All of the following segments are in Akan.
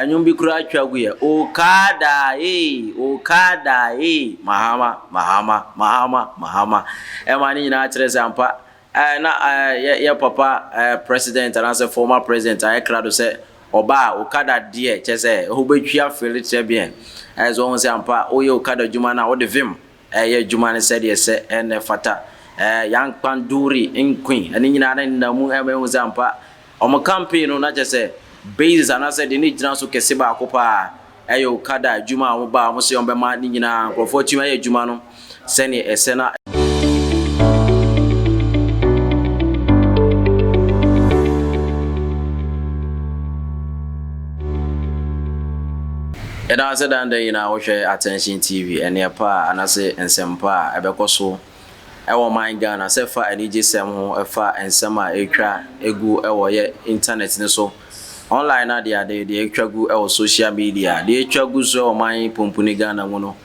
Nnwom bi koraa twa gu yɛ, Okada ee, Okada ee, Mahama, Mahama, Mahama, Mahama. Ɛma ne nyinaa kyerɛ sɛ ampa eh, na eh, yɛ, yɛ papa eh, president anaasɛ former president ayɛ krado sɛ ɔba a Okada deɛ kyɛ sɛ wobɛtwi afele kyerɛ beɛn. Ɛyɛ sɛ wɔhu sɛ ampa woyɛ Okada adwuma no a wode vim ɛyɛ adwuma no sɛdeɛ ɛsɛ ɛna ɛfata. Eh, Yankpanduri Nkwi, ɛne nyinaa ne nna mu ɛma ɛhu sɛ ampa Wɔn campaign no na kyerɛ sɛ basis anaasɛ deɛ na ɛgyina so kɛse baako paa ɛyɛ Okada adwuma a wɔn baa wɔn sɛ wɔn bɛma ne nyinaa nkurɔfoɔ atumi ayɛ adwuma no sɛdeɛ ɛsɛ na. Yɛda ase dan da nyinaa wohwɛ Attention TV ɛneɛ pa a anase nsɛmpa a ɛbɛkɔ so Ɛwɔ ɔman Ghana sɛ ɛfa anigyesɛm ho, ɛfa nsɛm a ɛretwa gu wɔ yɛ internet no so, online no adeade, deɛ ɛretwa gu wɔ social media, deɛ ɛretwa gu so wɔ ɔman pumpuni Ghana mu no,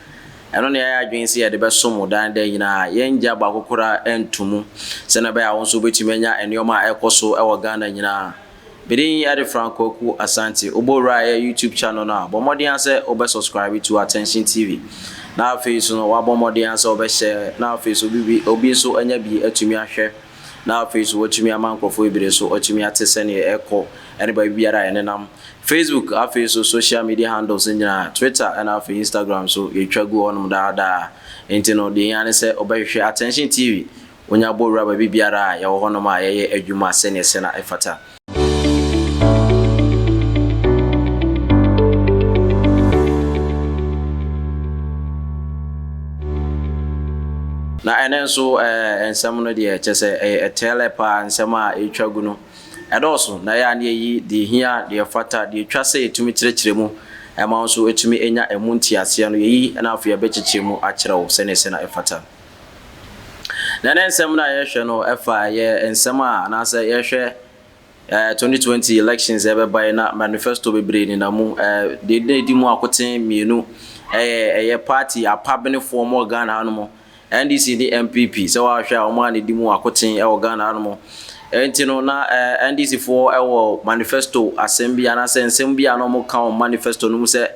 ɛno na yɛayɛ adwene sɛ yɛde bɛsom wo daa ne daa nyinaa. Yɛngya baako koraa nto mu sɛdeɛ ɛbɛyɛ a wo nso wobɛtumi anya nneɛma a ɛrekɔ so wɔ Ghana nyinaa. Me din de Frank Kwaku Asante. Wobɔ wura yɛ YouTube channel no a, bɔ mmɔden ara sɛ wobɛ subscribe to Attention TV. Na afei nso no, wabɔ mmɔden ara sɛ wobɛ share, na afei nso obi bi obi nso anya bi atumi ahwɛ, na afei nso watumi ama nkurɔfoɔ bebree nso atumi ate sɛdeɛ ɛkɔ ɛne baabi biara a yɛnenam. Facebook, afei nso social media handles no nyinaa, Twitter ɛna afei Instagram nso yɛtwa gu hɔnom daa daa. Nti no, deɛ ɛhia ne sɛ wobɛhwehwɛ Attention TV. Wonya bɔ wura baabi biara a yɛwɔ hɔnom a yɛyɛ adwuma sɛnea ɛsɛ na ɛfata. Na ɛnnɛ nso ɛɛ nsɛm no deɛ kyɛ sɛ ɛyɛ ɛtɛɛlɛ paa nsɛm a ɛretwa gu no ɛdɔɔso na ɛyɛ a na yɛyi deɛ ɛhia deɛ ɛfata deɛ ɛtwa sɛ yɛtumi kyerɛkyerɛ mu ɛma wo nso ɛtumi nya ɛmu nteaseɛ no yɛyi na afei yɛbɛkyekyɛ mu akyerɛ wo sɛnea ɛsɛ na ɛfata. Na ne nsɛm no a yɛhwɛ no ɛfa yɛ nsɛm a anaasɛ yɛhwɛ 2020 elections ɛbɛba yi na manifesto bebree nenam mu. Deɛ na ɛdi mu akoten mmienu ɛyɛ ɛyɛ party apabenefoɔ wɔ Ghana hanom, NDC ne NPP. Sɛ woahwɛ a wɔn a na ɛdi mu akoten ɛwɔ Ghana hanom. Ɛnti no na NDC foɔ ɛwɔ manifesto asɛm bi anaasɛ nsɛm bi a na wɔka wɔ manifesto no mu sɛ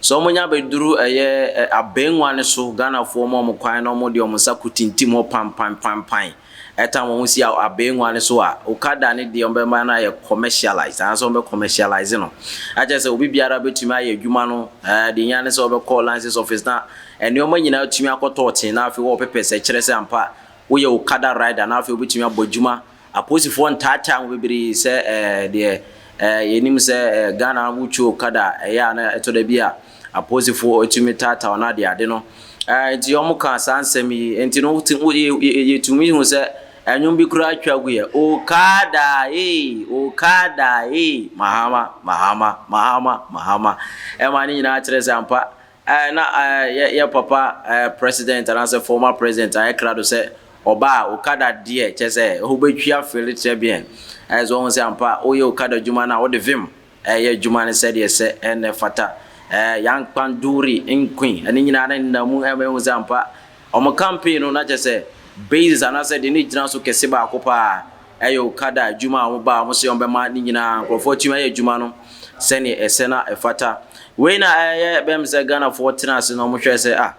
Sɛ ɔmo nya bɛduru ɛyɛ abɛngua no so, Ghanafoɔ ma ɔmo kwan na ɔmo de ɔmo nsa kotintim hɔ panpanpanpan ɛtam ɔmo si abɛngua no so a, Okada no deɛ ɔmo bɛma no ayɛ commercialized anaasɛ ɔmo bɛ commercialize no. Na kyerɛ sɛ obi biara bɛtumi ayɛ adwuma no, deɛ ehia ne sɛ ɔbɛkɔ license office na nnoɔma nyinaa atumi akɔ tɔɔten na afei wɔwɔ papers a ɛkyerɛ sɛ ampa woyɛ Okada rider na afei wobɛtumi abɔ adwuma. Apolisifoɔ ntaataa ho bebree sɛ ɛɛ deɛ ɛɛ yɛnim sɛ ɛɛ Ghana wotwi okada a ɛyɛ a na ɛtɔ da bi a apolisifoɔ tumi taataa wɔn ade ade no. Ɛɛ nti wɔn ka saa nsɛm yi nti no wote wo yɛ yɛtumi hu sɛ ɛnwom bi koraa atwa gu yɛ Okada ee Okada ee Mahama Mahama Mahama Mahama ɛma ne nyinaa kyerɛ sɛ ampa Ɛɛ na ɛɛ yɛ yɛ papa ɛɛ president anaasɛ former president ayɛ krado sɛ ɔba a Okada deɛ kyerɛ sɛ wobɛtwi afele kyerɛ beɛn. Ɛɛ sɛ wohu sɛ ampa woyɛ Okada adwuma no a wode vim ɛyɛ adwuma no sɛdeɛ ɛsɛ ɛna ɛfata. Ɛɛ Yankpanduri Nkwi ɛne nyinaa ne nna mu ɛma yɛhu sɛ ampa Wɔn campaign no na kyerɛ sɛ basis anaasɛ deɛ na ɛgyina so kɛse baako paa ɛyɛ Okada adwuma a wɔn baa wɔn sɛ wɔn bɛma ne nyinaa nkurɔfoɔ atumi ayɛ adwuma no sɛdeɛ ɛsɛ na ɛfata. Wei na ɛyɛ bɛm sɛ Ghanafoɔ tena ase na wɔn hwɛ sɛ ah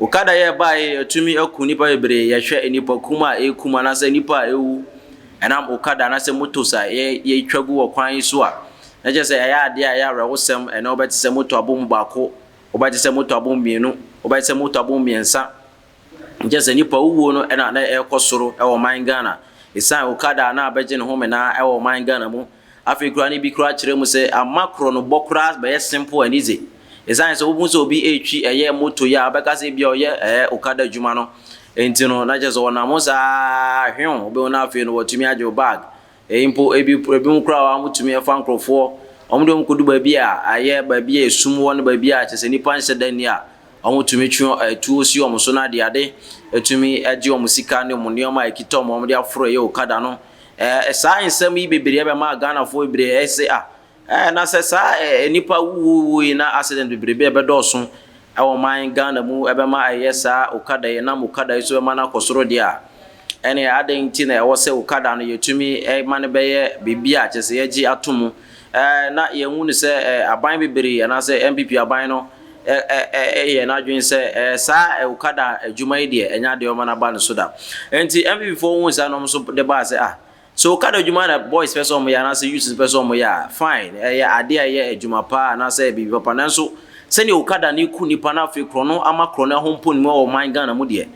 Okada yɛ ɛbaa yi atumi aku nnipa bebree, yɛhwɛ nnipa kum a ɛrekum anaasɛ nnipa a ɛwu ɛnam Okada anaasɛ motos a yɛtwa gu wɔ kwan yi so a na kyerɛ sɛ ɛyɛ adeɛ a ɛyɛ awerɛhosɛm. Ɛnɛ wobɛte sɛ moto abɔ mu baako, Wobɛte sɛ moto abom mmienu, wobɛte sɛ moto abom mmiɛnsa. Nkyɛ sɛ nipa wuo no na na ɛrekɔ soro wɔ ɔman Ghana. Ɛsiane Okada a na abɛgye ne home naa wɔ ɔman Ghana mu. Afei koraa ne bi koraa kyerɛ mu sɛ ama korɔnobɔ koraa bɛyɛ simple and easy. Ɛsiane sɛ wohu sɛ obi retwi ɛyɛ moto yi a wobɛka sɛ ebia ɔyɛ ɛyɛ Okada adwuma no nti no na kyerɛ sɛ ɔnam ho saa hwew wobɛhu na afei no watumi agye wo bag. Eyi mpo, ebi ebinom koraa a wɔtumi fa nkurɔfoɔ, wɔde wɔn kɔdu baabi a ayɛ baabi a esum wɔ ne baabi a kyerɛ sɛ nnipa nhyɛ da nni a, wɔtumi twe tuo si wɔn so na adeade tumi gye wɔn sika ne wɔn nneɛma a ɛkita wɔn a wɔde aforo ɛyɛ okada no. Ɛɛ saa nsɛm yi bebree ɛbɛma Ghanafoɔ bebree ɛse ah Ɛɛ na sɛ saa ɛɛ nnipa wuwuwu yi na accident bebrebe a ɛbɛdɔɔso ɛwɔ ɔman Ghana mu ɛbɛma ɛyɛ saa Okada yi ɛnam Okada yi so bɛma no akɔ soro deɛ a, ɛneɛ adɛn nti na ɛwɔ sɛ Okada no yɛtumi ɛma no bɛyɛ biribi a kyerɛ sɛ yɛgye ato mu. Na yɛhu no sɛ aban bebree anaasɛ NPP aban no yɛ n'adwene sɛ saa Okada adwuma yi deɛ ɛnyɛ adeɛ ɔma no aba ne so da. Nti NPP foɔ hu saa na wɔn nso de baa sɛ, ah, so Okada adwuma na boys pɛ sɛ wɔn yɛ anaasɛ youths pɛ sɛ wɔn yɛ a, fine, ɛyɛ adeɛ a ɛyɛ adwuma paa anaasɛ biribi papa, nanso sɛdeɛ Okada no ku nipa no, afei korɔ no ama korɔ no ho mpo ne mu wɔ ɔman Ghana mu deɛ,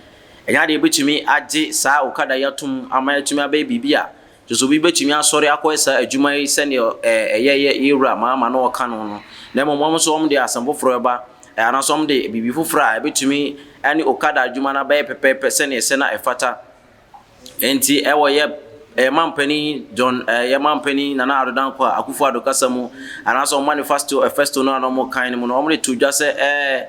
ɛnyɛ adeɛ bɛtumi agye saa Okada yi atom ama atumi abɛyɛ biribi a kyerɛ sɛ obi bɛtumi asɔre akɔyɛ saa adwuma yi sɛdeɛ ɛyɛ yɛ yɛwura Mahama na ɔka no no. Na mmom wɔn nso wɔn de asɛm foforɔ ɛba anaasɛ wɔn de biribi foforɔ a ɛbɛtumi ɛne Okada adwuma no abɛyɛ pɛpɛɛpɛ sɛdeɛ ɛsɛ na ɛfata. Nti ɛwɔ yɛ mampanin John, yɛ mampanin Nana Addo Dankwa Akufo Addo kasa mu anaasɛ wɔn manifesto festo no a na wɔn kan no mu no, wɔn de to dwa sɛ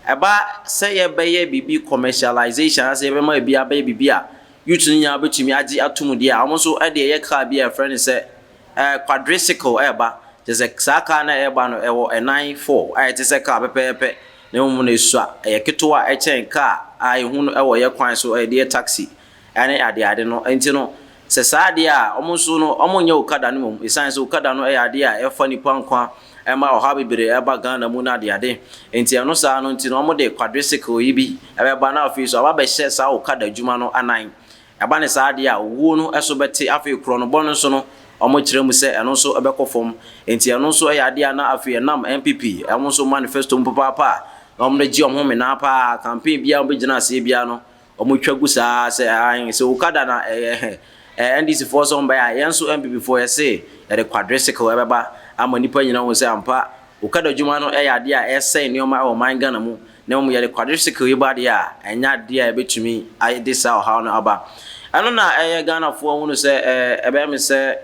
ɛba sɛ yɛbɛyɛ biribi commercialization anaasɛ yɛbɛma ebi abɛyɛ biribi a youth no nyinaa bɛtumi agye ato mu deɛ a, wɔn nso de ɛyɛ car bi a yɛfrɛ no sɛ quadricycle ɛreba. Kyerɛ sɛ saa car no a ɛreba no, ɛwɔ ɛnan four a ɛte sɛ car pɛpɛɛpɛ, na mmom no esua, ɛyɛ ketewa a ɛkyɛn car a ehu no ɛwɔ yɛ kwan so, ɛde yɛ taxi ɛne adeade no. Nti no sɛ saa adeɛ a, wɔn nso no wɔn nyɛ Okada no mmom, ɛsiane sɛ Okada no ɛyɛ adeɛ a ɛfa nipa nkwa, ɛma ɔhaw bebree ɛba Ghana mu no adeade. Nti ɛno saa no nti no wɔn de quadricycle yi bi ɛbɛba na afei so aba bɛhyɛ saa Okada adwuma no anan. Ɛba ne saa adeɛ a, owuo no ɛso bɛte, afei korɔ no bɔ no nso no, wɔn kyerɛ mu sɛ ɛno nso ɛbɛkɔ fam. Nti ɛno nso ɛyɛ adeɛ a na afei ɛnam NPP ɛmo nso manifesto mu papaapa a na wɔn de gye wɔn ho menaa paa. Campaign biara wɔn bɛgyina aseɛ biara no, wɔn twa gu saa sɛ ahan sɛ Okada na ɛyɛ NDC foɔ sɛ wɔn bɛyɛ a, yɛn nso NPP foɔ yɛse yɛde quadricycle ɛbɛba ama nipa nyinaa wɔn sɛ ampa Okada adwuma no ɛyɛ adeɛ a ɛsɛe nneɛma ɛwɔ man Ghana mu, na mmom yɛde quadricycle yi ba deɛ a, ɛnyɛ adeɛ a ɛbɛtumi de saa ɔhaw no aba. Ɛno na ɛyɛ Ghanafoɔ hunu sɛ ɛbɛyɛ me sɛ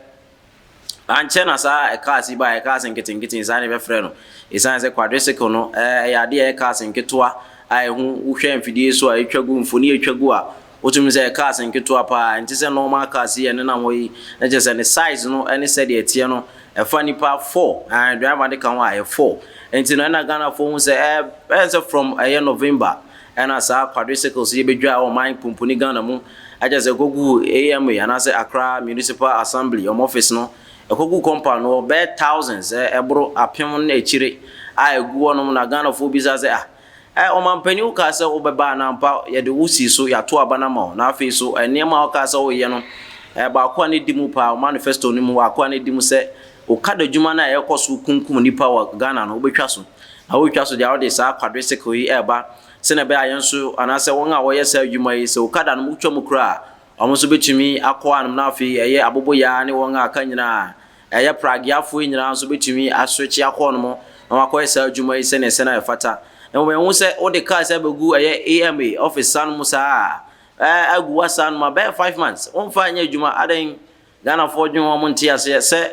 ankyɛ na saa cars yi ba, cars nketenkete saa na yɛbɛfrɛ no, ɛsiane sɛ quadricycle no ɛyɛ adeɛ a ɛyɛ cars nketewa a ɛho wohwɛ mfidie so a ɛtwa gu, mfoni ɛtwa gu a, wotumi sɛ cars nketewa paa, nti sɛ normal cars yi ɛnenam hɔ yi na kyerɛ sɛ ne size no ne sɛdeɛ ɛteɛ no, ɛfa nipa four, driver de ka ho a, ɛyɛ four. Nti no ɛna Ghanafoɔ hu sɛ ɛyɛ sɛ from ɛyɛ November ɛna saa quadricycles yi bɛdwa ɛwɔ man pumpuni Ghana mu. Ɛkyɛ sɛ ɛkɔgu AMA anaasɛ Accra Municipal Assembly ɔmo office no, ɛkɔgu compound no, bɛyɛ thousands, ɛboro 1000 ne akyire a ɛgu hɔnom, na Ghanafoɔ bisa sɛ, ah, ɔmampanin, wokaa sɛ wobɛba anaa mpa yɛde wo si so, yɛato aba no ama wo, na afei so nneɛma a wokaa sɛ woyɛ no, baako a ne di mu paa, wo manifesto no mu baako a ne di mu sɛ Okada adwuma no a ɛkɔ so kunkum nipa wɔ Ghana no, wobɛtwa so, na wotwa so deɛ, wode saa quadricycle yi ɛreba sɛnea ɛbɛyɛ a yɛn nso anaasɛ wɔn a wɔyɛ saa adwuma yi, sɛ Okada no wotwa mu koraa a, wɔn nso bɛtumi akɔ anom, na afei ɛyɛ aboboyaa ne wɔn a aka nyinaa, ɛyɛ pragiafoɔ yi nyinaa nso bɛtumi aswekye akɔ nom na wakɔyɛ saa adwuma yi sɛnea ɛsɛ na ɛfata. Na mmom ɛho sɛ wode kaa sɛ bɛgu ɛyɛ AMA office saa no mu saa a, agu wa saa no mu a bɛyɛ 5 months wɔmfa nyɛ adwuma adɛn? Ghanafoɔ dwen wɔn nte aseɛ sɛ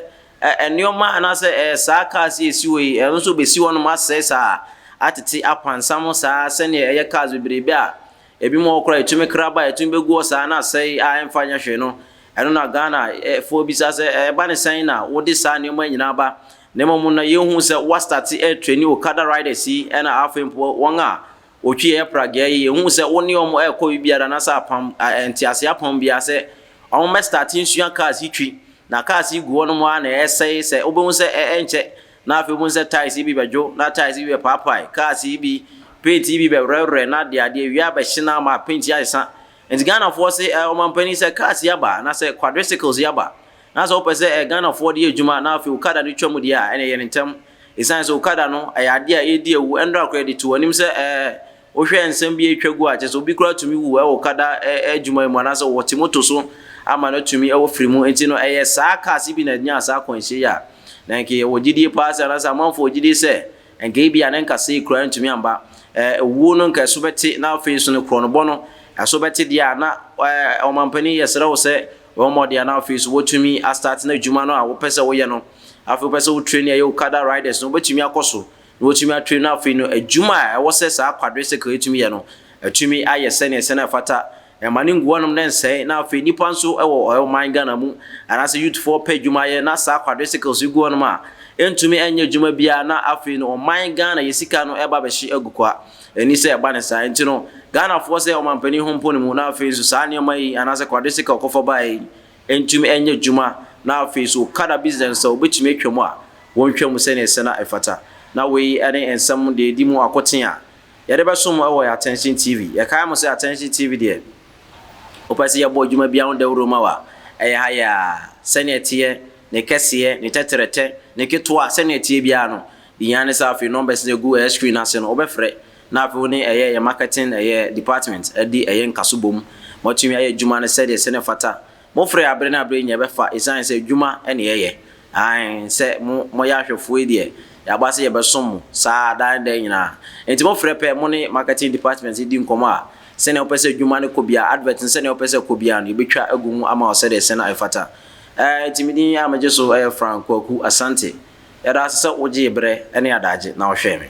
nneɛma anaasɛ saa cars yi esi hɔ yi, ɛno nso bɛsi hɔnom asɛe saa, atete apansam saa, sɛnea ɛyɛ cars bebrebe a ebi mu wɔ koraa ɛtumi kra ba, ɛtumi bɛgu hɔ saa na asɛe a ɛmfa nyɛ hwee no. Ɛno na Ghana foɔ bisa sɛ, ɛba ne sɛn na wode saa nneɛma nyinaa ba, na mmom na yɛhu sɛ woastart ɛretrain Okada riders yi, ɛna afei mpo wɔn a wɔtwi ɛyɛ pragea yi, yɛhu sɛ wo ne wɔn ɛrekɔ biribiara anaasɛ apam ntease apam biara sɛ wɔn bɛstart nsua cars yi twi, na cars yi gu hɔnom a na ɛsɛe, sɛ wobɛhu sɛ ɛnkyɛ na afei wobɛhu sɛ tyres yi bi bɛdwo, na tyres yi bi bɛpaapae, cars yi bi paint yi bi bɛwerɛwerɛ, na adeɛ adeɛ wia bɛhye na ama paint yi ayesa. Nti Ghanafoɔ se ɔmampanin, sɛ cars yi aba anaasɛ quadricycles yi aba na sɛ wopɛ sɛ Ghanafoɔ de yɛ adwuma na afei Okada no twa mu deɛ a, ɛna ɛyɛ ne ntɛm, ɛsiane sɛ Okada no ɛyɛ adeɛ a ɛredi awu. Ɛndra koraa de to anim sɛ wohwɛ nsɛm bi atwa gu a, kyerɛ sɛ obi koraa tumi wu ɛwɔ Okada adwuma yi mu anaasɛ wɔte moto so ama no atumi ɛwɔ firi mu. Nti no ɛyɛ saa cars bi na ɛnya saa akwanhyia yi a, na nka yɛwɔ gyidie paa sɛ anaasɛ amanfoɔ wɔ gyidie sɛ nka ebi a ne nkasa yi koraa ntumi amba, owuo no nka ɛso bɛte, na afei nso no korɔnobɔ no ɛso bɛte deɛ a, na ɔmampanin, yɛsrɛ wo sɛ wɔn mmɔden a na afei so wɔtumi astart na adwuma no a wopɛ sɛ woyɛ no, afei wopɛ sɛ wo train ɛyɛ Okada riders no, wobɛtumi akɔ so na wɔtumi atrain, na afei no adwuma a ɛwɔ sɛ saa quadricycle ɛtumi yɛ no, atumi ayɛ sɛneɛ sɛ na ɛfata, ɛma ne ngu hɔnom na nsɛe, na afei nipa nso wɔ ɔman Ghana mu anaasɛ youthfoɔ pɛ adwuma yɛ, na saa quadricycles yi gu hɔnom a ɛntumi nyɛ adwuma biara, na afei no ɔman Ghana yɛ sika no ɛba bɛhye agu kwa. Ɛni sɛ ɛba ne saa. Nti no Ghanafoɔ sɛ ɔmampanin ho mpo ne mu, na afei nso saa nneɛma yi anaasɛ quadricycle kɔfa baa yi ntumi nyɛ adwuma, na afei nso Okada business sɛ wobɛtumi atwa mu a. Wɔntwa mu sɛnea ɛsɛ na ɛfata. Na wei ne nsɛm deɛ ɛdi mu akoten a yɛde bɛsom wɔ yɛn Attention TV. Yɛkae mo sɛ Attention TV deɛ, wopɛ sɛ yɛbɔ adwuma biara ho dawuro ma wo a, ɛyɛ ha yɛ ara. Sɛnea ɛteɛ, ne kɛseɛ, ne tɛtrɛtɛ, ne ketewa, sɛnea ɛteɛ biara no, deɛ hia ne sɛ afei numbers no ɛgu ɛyɛ screen no ase no, wobɛfrɛ na afei wo ne ɛyɛ yɛn marketing ɛyɛ department adi ɛyɛ nkaso bom. Moatumi ayɛ adwuma no sɛdeɛ ɛsɛ na ɛfata. Mofrɛ a bere ne abere nyinaa yɛbɛfa esiane sɛ adwuma na yɛyɛ. Aane, sɛ mo, moyɛ ahwɛfoɔ yi deɛ, yɛaba sɛ yɛbɛsom mo saa daa ne daa nyinaa. Enti mofrɛ pɛ, mo ne marketing department di nkɔmmɔ a, sɛnea wopɛ sɛ adwuma no kɔ biara, advert no sɛnea wopɛ sɛ ɛkɔ biara no, yɛbɛtwa agu mu ama wo sɛdeɛ ɛsɛ na ɛfata. Ɛɛ, enti me din a megye so yɛ Frank Kwaku Asante. Yɛda ase sɛ wogyee berɛ ne adagye na wohwɛɛ me.